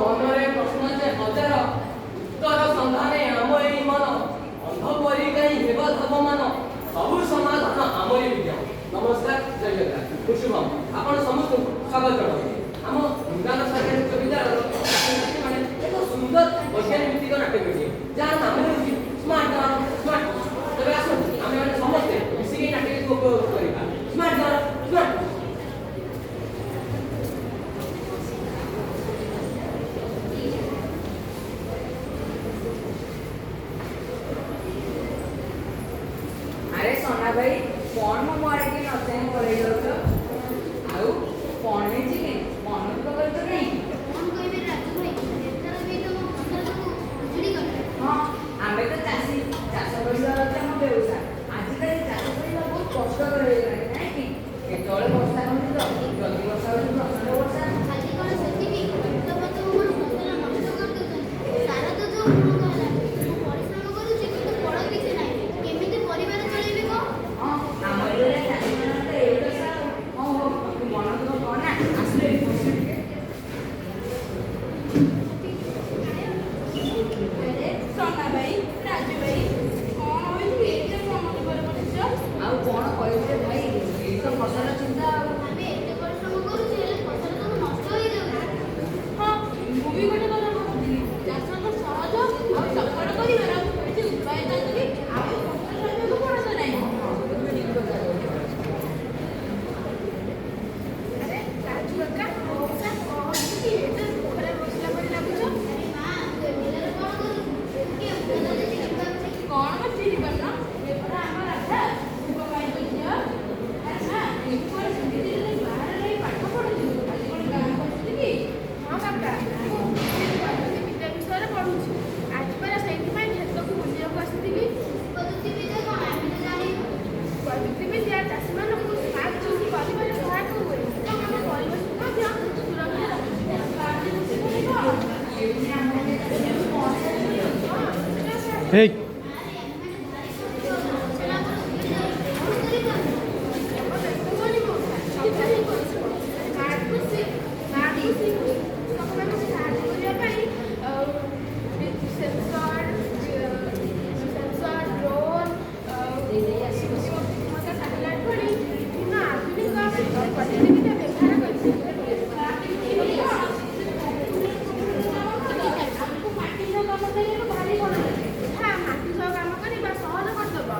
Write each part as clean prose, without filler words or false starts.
ମନରେ ପ୍ରଶ୍ନ ଯେ ହଜାର, ଉତ୍ତର ସନ୍ଧାନେ ଆମ ଏଇ ମନ। ଅନ୍ଧ ପରି କାହିଁ ହେବ ଧାବମାନ, ସବୁ ସମାଧାନ ଆମରି ବିଜ୍ଞାନ। ନମସ୍କାର, ଜୟ ଜଗନ୍ନାଥ। ମୁଁ ଶୁଭମ, ଆପଣ ସମସ୍ତଙ୍କୁ ସ୍ୱାଗତ ଜଣାଉଛି। ଆମ ବୃନ୍ଦାବନ ସରକାରୀ ଉଚ୍ଚ ବିଦ୍ୟାଳୟର ଛାତ୍ରଛାତ୍ରୀମାନେ ଏକ ସୁନ୍ଦର ବୈଜ୍ଞାନିକ ଭିତ୍ତିକ ନାଟକଟିଏ, ଯାହାର ନାମ ହେଉଛି ସ୍ମାର୍ଟ ଗାଁ ସ୍ମାର୍ଟ। ତେବେ ଆସନ୍ତୁ, ଆମେମାନେ ସମସ୍ତେ ମିଶିକି ନାଟକଟିକୁ ଉପଭୋଗ କରିବା। ସ୍ମାର୍ଟ ଗାଁ ସ୍ମାର୍ଟ। ଆରେ ସନା ଭାଇ, କଣ ମୋ ଆଡ଼ିକି ନ ଚାହିଁ ପଳେଇ ଯାଉଛ? ଆଉ କଣ ହେଇଛି କି? ମନ ଦୁଃଖ କରୁଛ କାହିଁକି? କଣ କହିବି ରାଜୁ ଭାଇ, ଏଥର ବି ତ ମୋ ଫସଲ ସବୁ ଉଜୁଡ଼ି ଗଲା। ହଁ, ଆମେ ତ ଚାଷୀ। ଚାଷ କରିବା ହେଉଛି ଆମ ବ୍ୟବସାୟ। ଆଜିକାଲି ଚାଷ କରିବା ବହୁତ କଷ୍ଟକର ହେଇଗଲାଣି, ନାଇଁ କି? କେତେବେଳେ ବର୍ଷା ହେଉଛି ତ ଯଦି ବର୍ଷା ହେଉଛି, ପ୍ରଚଣ୍ଡ ବର୍ଷା। ଖାଲି କଣ ସେତିକି, କୀଟପତଙ୍ଗ ମୋର ଫସଲ ନଷ୍ଟ କରିଦେଉଛନ୍ତି। ସାର ତ ଯୋଉ ମହଙ୍ଗା ହେଲାଣି। ମୁଁ ପରିଶ୍ରମ କରୁଛି, କିନ୍ତୁ ଫଳ କିଛି ନାହିଁ। କେମିତି ପରିବାର ଚଳେଇବି କହ? ହଁ, ଆମର ଭଳିଆ ଚାଷୀମାନଙ୍କର ତ ଏଇ ଦଶା ଆଉ। ହଁ, ହଉ, ତୁ ମନ ଦୁଃଖ କରନା। ଆସିଲେ ବସି ଟିକେ। ଆରେ ସନା ଭାଇ, ରାଜୁ ଭାଇ, କଣ ହୋଇଛି କି ଏତେ ମନ ଦୁଃଖରେ ବସିଛ? ଆଉ କଣ କହିବି ରେ ଭାଇ, ଏଇ ତ ଫସଲ ଚିନ୍ତା ଆଉ। ଆମେ ଏତେ ପରିଶ୍ରମ କରୁଛୁ, ହେଲେ ଫସଲ ସବୁ ନଷ୍ଟ ହେଇଯାଉଛି। ହଁ, ମୁଁ ବି ଗୋଟେ କଥା ଭାବୁଥିଲି। ଚାଷକୁ ସହଜ ଆଉ ସଫଳ କରିବାର କିଛି ଉପାୟ ଥାନ୍ତା କି, ଆଉ କଷ୍ଟ ସହିବାକୁ ପଡ଼ନ୍ତା ନାହିଁ। ହଁ, ତୁ ଠିକ କଥା କହିଛୁ। ଆରେ ରାଜୁ କାକା, ମଉସା, କଣ ହେଇଛି କି ଏତେ ଦୁଃଖରେ ବସିଲା ପରି ଲାଗୁଛ? ଆରେ ମା, ତୁ ଏ ବିଲରେ କଣ କରୁଛୁ? ତୁ କିଏ? ମୁଁ ତ ତତେ ଚିହ୍ନି ପାରୁନି। କଣ ମ, ଚିହ୍ନି ପାରୁନ? ଏ ପରା ଆମ ରାଧା, ଶିବ ଭାଇଙ୍କ ଝିଅ। ଆରେ ମା, ମୁଁ କଣ ଶୁଣିଥିଲି ତୁ ବାହାରେ ରହି ପାଠ ପଢୁଥିଲୁ। ଆଜି କଣ ଗାଁକୁ ଆସିଛୁ କି? ହଁ କାକା, ମୁଁ ପ୍ରଯୁକ୍ତି ବିଦ୍ୟା ବିଷୟରେ ପଢ଼ୁଛି। ଆଜି ପରା ସେଇଥିପାଇଁ କ୍ଷେତକୁ ବୁଲିବାକୁ ଆସିଥିଲି। ପ୍ରଯୁକ୍ତି ବିଦ୍ୟା କଣ? ଆମେ ତ ଜାଣିନୁ। ପ୍ରଯୁକ୍ତି ବିଦ୍ୟା ଚାଷୀମାନଙ୍କୁ ସ୍ମାର୍ଟ କୃଷି କରିବାରେ ସହାୟକ ହୁଏ ଏବଂ ଆମ ପରିବେଶକୁ ମଧ୍ୟ ସୁରକ୍ଷା ରଖେ। ସ୍ମାର୍ଟ କୃଷି ପୁଣି କଣ? ଇଏ ପୁଣି ଆମ ଭଳିଆ ଚାଷୀଙ୍କୁ କଣ ଜାଣିଛନ୍ତି? ହଁ, ସେଟା ସାର୍। ହେଇ। ଆରେ, ଆମେମାନେ ଭାରି କଷ୍ଟ। ଫସଲ ଆମର ଉଜୁଡ଼ି ଯାଉଛି, କଣ କରିବୁ ଆମେ? ଜମା ବ୍ୟସ୍ତ ହୁଅନି ମଉସା, ସବୁ ଠିକ୍ ହୋଇଯିବ। ସ୍ମାର୍ଟ କୃଷି କୃଷକମାନଙ୍କୁ ସାହାଯ୍ୟ କରିବା ପାଇଁ ସେନ୍ସର ସେନ୍ସର ଡ୍ରୋନ୍, ବୁଦ୍ଧିମତ୍ତା ସାଟେଲାଇଟ୍ ଭଳି ବିଭିନ୍ନ ଆଧୁନିକ ପ୍ରଯୁକ୍ତିବିଦ୍ୟା ବ୍ୟବହାର କରିଥାଏ। ସ୍ମାର୍ଟ କୃଷି ପୁଣି କଣ? ଆମକୁ ମାଟି ସହ କାମ କରିବାକୁ ଭାରି ଭଲ ଲାଗେ। ଏହା ମାଟି ସହ କାମ କରିବା ସହଜ କରିଦେବ।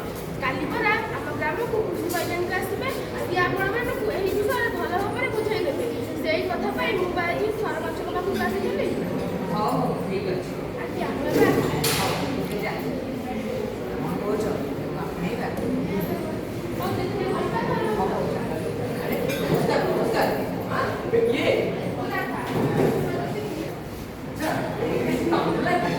କାଲି ପରା ଆମ ଗ୍ରାମକୁ କୃଷି ବୈଜ୍ଞାନିକ ଆସିବେ। ସିଏ ଆପଣମାନଙ୍କୁ ଏହି ବିଷୟରେ ଭଲ ଭାବରେ ବୁଝାଇ ଦେବେ। ସେଇ କଥା ପାଇଁ ମୁଁ ବା ଆଜି ସରପଞ୍ଚଙ୍କ ପାଖକୁ ଆସିଥିଲି। ହଉ ହଉ, ଠିକ ଅଛି। ଆଜ୍ଞା, ମୁଁ ଏବେ ଆସୁଛି। ହଉ, ଟିକେ ଯା। କଣ କହୁଛ, ତାକୁ ଆପଣେଇବା? ହଉ, ଦେଖିବା କରିବା ତ। ହଉ ହଉ, ଚାଲ। ଆରେ। ନମସ୍କାର, ନମସ୍କାର। ମା, ତୁମେ କିଏ? ମୁଁ ରାଧା। ଆଚ୍ଛା, ଏ କିଛି କାମ ଥିଲା କି?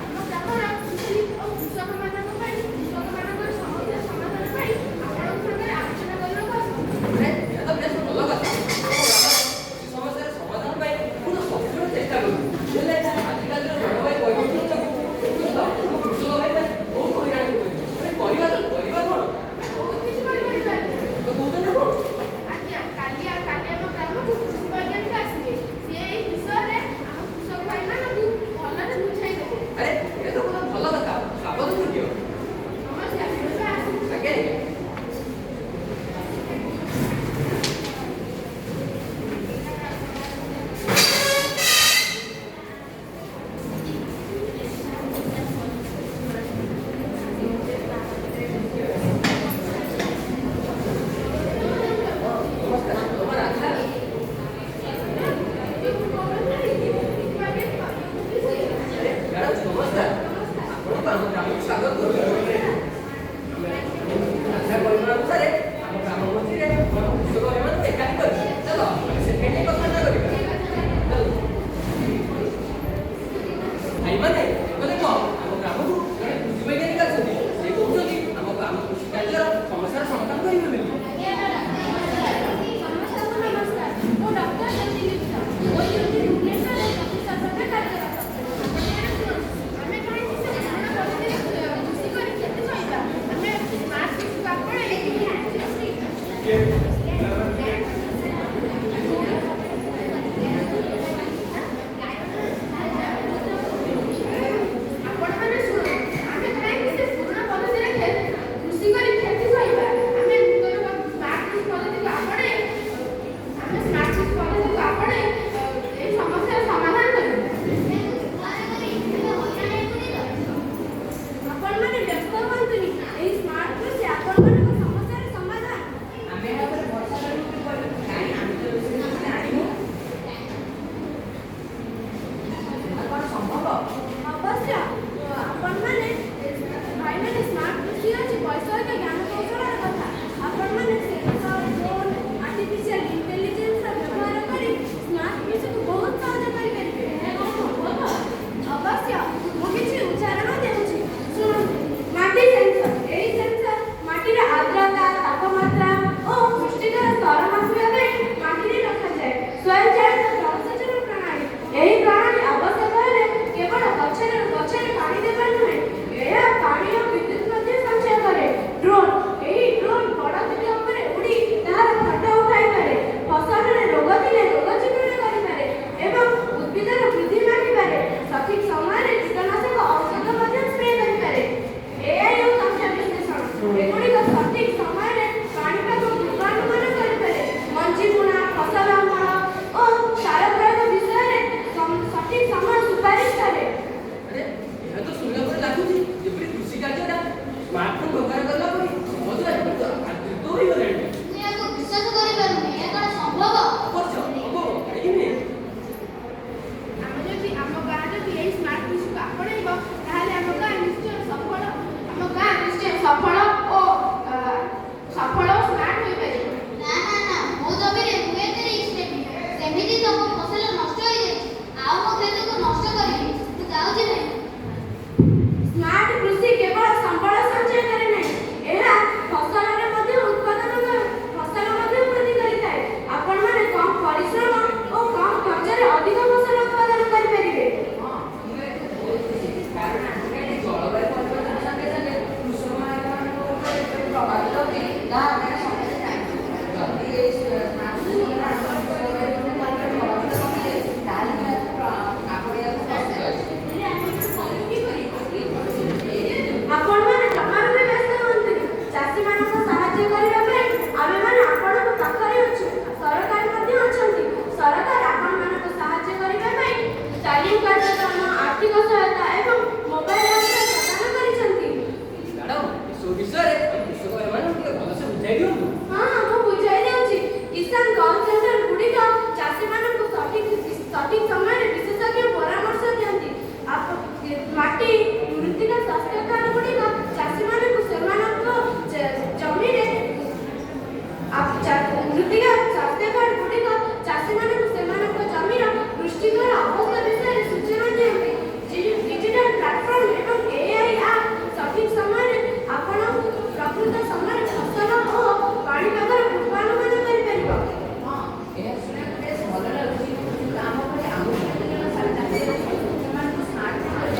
ଆମ ଗ୍ରାମର କୃଷି ଓ କୃଷକମାନଙ୍କ ପାଇଁ, କୃଷକମାନଙ୍କର ସମସ୍ୟାର ସମାଧାନ ପାଇଁ ଆପଣଙ୍କ ସାଙ୍ଗରେ ଆଲୋଚନା କରିବାକୁ ଆସିଥିଲି। ଆରେ, ଏହା ତ ବେଶ ଭଲ କଥା। ଆମ ଗ୍ରାମର କୃଷି ସମସ୍ୟାର ସମାଧାନ ପାଇଁ ମୁଁ ତ ସବୁବେଳେ ଚେଷ୍ଟା କରୁଛି। ହେଲେ ଆଜିକାଲିର ଜଳବାୟୁ ପରିବର୍ତ୍ତନ ଯୋଗୁଁ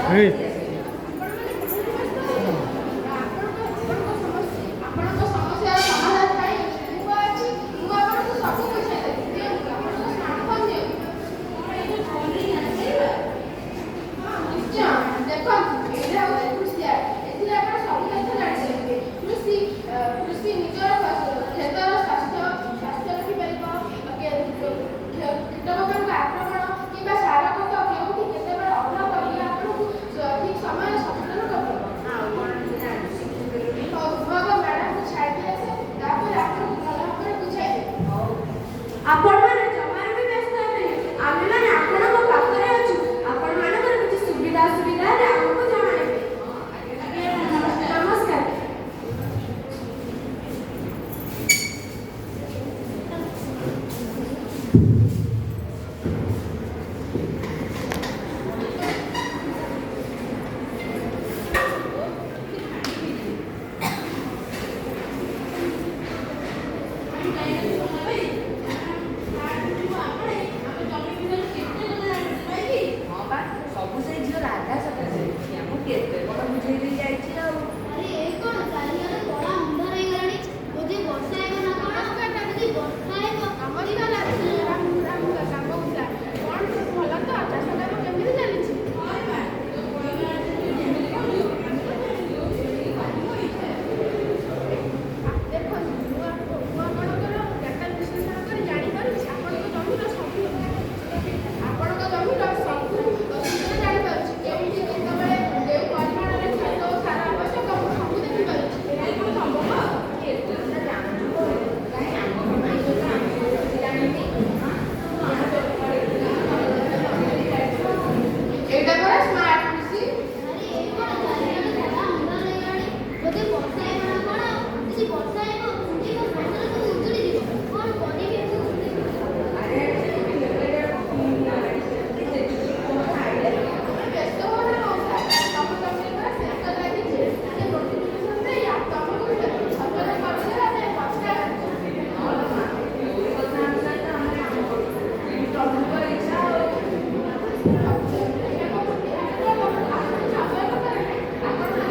Hey. ଆପଣମାନେ କାହିଁକି ବ୍ୟସ୍ତ ହେଉଛନ୍ତି? ଆପଣଙ୍କ ସମସ୍ୟାର ସମାଧାନ ପାଇଁ ମୁଁ ଅଛି। ମୁଁ ଆପଣଙ୍କୁ ସବୁ ବୁଝାଇଦେବି। ଦିଅନ୍ତୁ, ଆପଣଙ୍କ ସ୍ମାର୍ଟଫୋନ୍ ଦିଅନ୍ତୁ। କଣ ଏଇ ଯୋଉ ଫୋନରେ ଜାଣିପାରିବା? ହଁ, ନିଶ୍ଚୟ। ଦେଖନ୍ତୁ, ଏଇଟା ହେଉଛି କୃଷି ଆପ୍। ଏଥିରେ ଆପଣ ସବୁ ତଥ୍ୟ ଜାଣିପାରିବେ। କୃଷି ନିଜର କ୍ଷେତର ସ୍ୱାସ୍ଥ୍ୟ ସ୍ୱାସ୍ଥ୍ୟ ରଖିପାରିବ, କୀଟପତଙ୍ଗ ଆକ୍ରମଣ କିମ୍ବା ସାର ଖତ କେଉଁଠି କେତେବେଳେ ଅଭାବ, ଇଏ ଆପଣଙ୍କୁ ଠିକ୍ ସମୟରେ ସଚେତନ କରିଦେବ। ଆଉ କଣ ଟିକେ ଜାଣି ଶିଖିଦେଲୁନି। ହଉ, ମୁଁ ଆଗ ମ୍ୟାଡ଼ାମକୁ ଛାଡ଼ି ଆସେ, ତାପରେ ଆପଣଙ୍କୁ ଭଲ ଭାବରେ ବୁଝାଇଦେବି। ହଉ। ଆପଣମାନେ ଜମାରୁ ବି ବ୍ୟସ୍ତ ହେବେନି। ଆମେମାନେ ଆପଣଙ୍କ ପାଖରେ ଅଛୁ। ଆପଣମାନଙ୍କର କିଛି ସୁବିଧା ଅସୁବିଧା ହେଲେ ଆମକୁ ଜଣାଇବେ। ହଁ, ଆଜ୍ଞା ନମସ୍କାର। ନମସ୍କାର। ଆମେ ଯାଇନଥିଲୁ ସୋନା ଭାଇ। ଆପଣ ଆମ ଜମି ବିଷୟରେ କେତେ କଥା ଜାଣିଛୁ, ନାଇଁ କି? ହଁ ବା, ସବୁ ସେଇ ଝିଅ ରାଧା ସକାଶେ। ସିଏ ଆମକୁ କେତେ କଣ ବୁଝେଇ ଦେଇ ଯାଇଛି ଆଉ। ଆରେ, ଏ କଣ ଚାରିଆଡେ କଳା ଅନ୍ଧାର ହେଇଗଲାଣି। ବୋଧେ ବର୍ଷା ହେବ ନା କଣ? ଯଦି ବର୍ଷା ହେବ ନମସ୍କାର ରାମ, କଣ ସବୁ ଭଲ ତ? ଚାଷ କାମ କେମିତି ଚାଲିଛି? ହଁ ମା, ତୋ ବଡ଼ ମା ଯେମିତି କହୁଛୁ, ଆମେ ତ ସେମିତି ସେମିତି କରିବୁ ଇଚ୍ଛା। ଦେଖନ୍ତୁ, ମୁଁ ଆପଣଙ୍କର ଡାଟା ବିଶ୍ଳେଷଣ କରି ଜାଣିପାରୁଛି ଆପଣଙ୍କ ଜମିର ସବୁ ସୂଚନା ଜାଣିପାରୁଛି। କେଉଁଠି, କେତେବେଳେ, କେଉଁ ପରିମାଣରେ ଖତ ଓ ସାର ଆବଶ୍ୟକ, ମୁଁ ସବୁ ଦେଖିପାରୁଛି। ଏହା କଣ ସମ୍ଭବ? ଏତେ କଥା ଜାଣୁଛୁ କାହିଁ? ଆମ ବିଷୟରେ ତ ଆମେ କିଛି ଜାଣିନି। ଏଇଟା ପରା ସ୍ମାର୍ଟ କୃଷି। ଆରେ, ଏ କଣ ଚାରିଆଡେ କଳା ଅନ୍ଧାର ହେଇଗଲାଣି। ବୋଧେ ବର୍ଷା ହେବ ନା କଣ? ଯଦି ବର୍ଷା ହେବ ଏ ମୋ ଫସଲ ସବୁ ଉଜୁଡ଼ି ଯିବ। କଣ କରିବି ମୁଁ? ଆରେ, ତମେ ବ୍ୟସ୍ତ ହୁଅ ନା ମଉସା। ତମ ଜମିରେ ପରା ସେନ୍ସର ଲାଗିଛି। ସେ ନୋଟିଫିକେସନ ଦେଇ ତମକୁ ସତର୍କ କରିଦେଲା ଯେ ବର୍ଷା ତୋରି କଥା ଅନୁସାରେ ତ ଆମେ କାମ କରୁଛୁ। ଏଇ ପ୍ରଭୁଙ୍କ ଇଚ୍ଛା ଆଉ। ଏହା କେବଳ ଆପଣଙ୍କୁ ସତର୍କ କରେ ନାହିଁ, ଆପଣଙ୍କ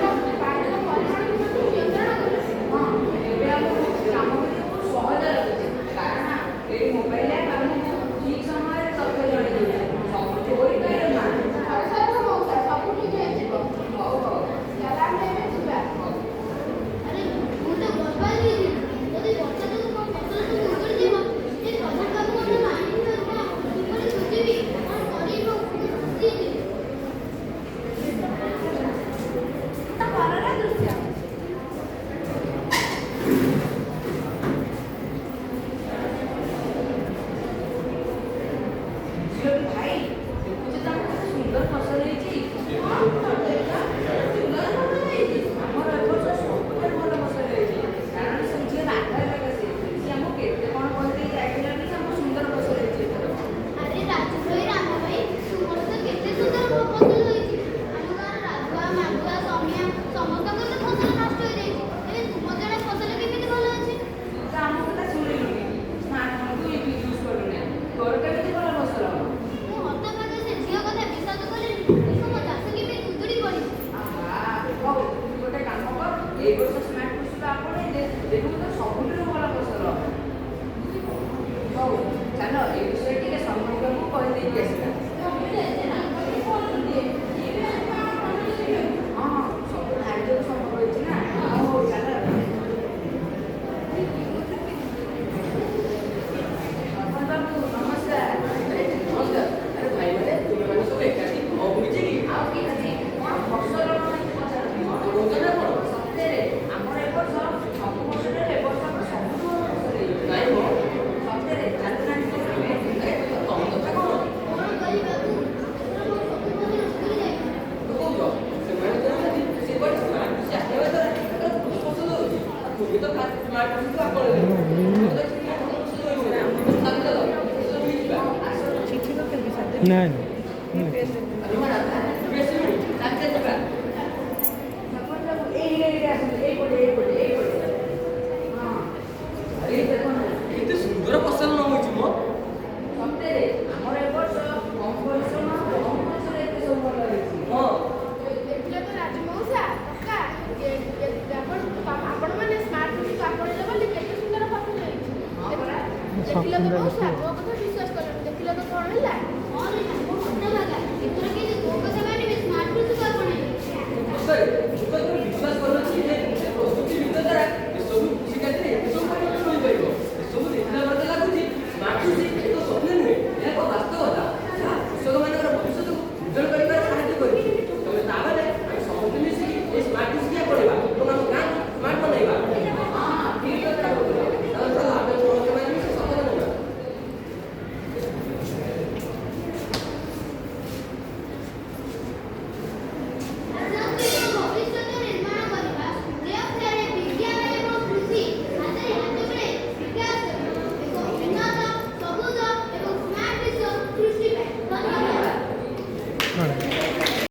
ଜମିରେ ପାଣିର ପରିମାଣକୁ ମଧ୍ୟ ନିୟନ୍ତ୍ରଣ କରୁଛି। ହଁ, ଏବେ ଆମକୁ କାମ କରିବାକୁ ବହୁତ ସହଜ ଲାଗୁଛି, କାରଣ ଏଇ ମୋବାଇଲ ଆପ୍ ଆମକୁ ଠିକ୍ ସମୟରେ ତଥ୍ୟ ଜଣେଇ ଦେଉଛି। ସବୁ ତୋରି ପାଇଁ ମା। ଭରସା ରଖ ମଉସା, ସବୁ ଠିକ୍ ହେଇଯିବ। ହଉ ହଉ। ଚାଲ, ଆମେ ଏବେ ଯିବା। ହଉ। ଆରେ, ମୁଁ ତ ବର୍ବାଦ ହେଇଯିବି। ଯଦି ବର୍ଷା ଯୋଗୁଁ ମୋ ଫସଲ ସବୁ ଉଜୁଡ଼ି ଯିବ, ସେ ପ୍ରଧାନ ବାବୁଙ୍କ ଠାରୁ ଆଣିଥିବା ଋଣ କିପରି ଶୁଝିବି? କଣ କରିବି ମୁଁ? ମୁଁ ଫସି ଯିବି। ଘରର ଦୃଶ୍ୟ। ଝିଅ ଭାଇ, ଦେଖୁଛୁ ତ ଆମର କେତେ ସୁନ୍ଦର ଫସଲ ହେଇଛି? ହଁ, ସତରେ ତ ସୁନ୍ଦର ଫସଲ ହେଇଛି। ଆମର ଏ ବର୍ଷ ସବୁଠାରୁ ଭଲ ଫସଲ ହେଇଛି, କାରଣ ସେ ଝିଅ ରାଧା ସକାଶେ। ସିଏ ଆମକୁ କେତେ କଣ କହିଦେଇ ଯାଇଥିଲା କି ଆମ ସୁନ୍ଦର ଫସଲ ହେଇଛି ଏଥର। ଆରେ ରାଜୁ ଭାଇ, ରାମ ଭାଇ, ତୁମର ତ କେତେ ସୁନ୍ଦର ଫସଲ ହୋଇଛି। ଆମ ଗାଁର ରାଧୁଆ, ମାଧୁଆ, ସମିଆ ସମସ୍ତଙ୍କର ତ ଫସଲ ନଷ୍ଟ ହୋଇଯାଇଛି। ଏବେ ତୁମ ଜଣେ ଫସଲ କେମିତି ଭଲ ଅଛି? ତୁ ତ ଆମ କଥା ଶୁଣିଲୁନି, ସ୍ମାର୍ଟଫୋନକୁ ୟୁଜ୍ କଲୁନି, ତୋର କେମିତି ଭଲ ଫସଲ ହବ? ମୁଁ ହତଭାଗା ସେ ଝିଅ କଥା ବିଶ୍ୱାସ କଲିନି। ଦେଖ, ମୋ ଚାଷ କେମିତି ଉଜୁଡ଼ି ପଡ଼ିଛି। ଆହା, ହଉ, ତୁ ଗୋଟେ କାମ କର। ଏଇ ବର୍ଷ ସ୍ମାର୍ଟ କୃଷିକୁ ଆପଣେଇ ଦେ, ଦେଖିବୁ ତ ସବୁଠାରୁ ଭଲ ଫସଲ ହବ। ହଉ ଚାଲ, ଏ ବିଷୟରେ ଟିକେ ସମସ୍ତଙ୍କୁ କହିଦେଇକି ଆସିବା। ଭାବିଲେ ଯେ ତାଙ୍କର ଫୋନ ଦିଏ, ସିଏ ବି ଆସିବ ଆମ ଫୋନରେ ଦେଖିବାକୁ। ହଁ ହଁ, ସବୁ ତାରି ଯୋଗୁଁ ସମ୍ଭବ ହେଇଛି ନା। ହଉ ହଉ, ଚାଲ। ପ୍ରଧାନ ବାବୁ, ନମସ୍କାର। ଆରେ ନମସ୍କାର। ଆରେ ଭାଇମାନେ, ତୁମେମାନେ ସବୁ ଏକାଠି କଣ ହୋଇଛି କି? ଆଉ କି ଅଛି, କଣ ଫସଲ ପଚାରନ୍ତି? କହୁଛ ନା କଣ? ସତରେ, ଆମର ଏ ବର୍ଷ ସବୁ ବର୍ଷଠାରୁ ଏ ବର୍ଷ ଆମର ସବୁଠୁ ଭଲ ଫସଲ ହେଇଛି। ନାଇଁ ମ। ସତରେ, ଚାଲୁନାହାନ୍ତି ଦେଖିବେ। ଆରେ, ତମ କଥା କଣ? କଣ କରିବି ବାବୁ, ଏଥର ମୋ ସବୁ ଫସଲ ଉଜୁଡ଼ି ଯାଇଛି। ତ କହୁଛ, ସେମାନେ କହୁଛନ୍ତି ସେ କୁଆଡ଼େ ସ୍ମାର୍ଟ କୃଷି ଆପଣେଇବା ଦ୍ୱାରା ତାଙ୍କର ବହୁତ ଫସଲ ହେଉଛି, ଆଉ ତୁମେ ତ ସ୍ମାର୍ଟ କୃଷିକୁ ଆପଣେଇଲ, ତୁମେ ତ କିଛି ଭଲ ଫସଲ ହୋଇନି ନା। ଚାଲ ଚାଲ, ଫସଲ ଯିବା। ନାଇଁ ନାଇଁ। ଆରେ ମା ରାଧା, ତୁମେ ଆସିଲୁଣି? ଚାଲ ଚାଲ ଯିବା। ସରପଞ୍ଚ ବାବୁ, ଏଇ ଏଇଠି ଆସନ୍ତୁ, ଏଇପଟେ ଏଇପଟେ।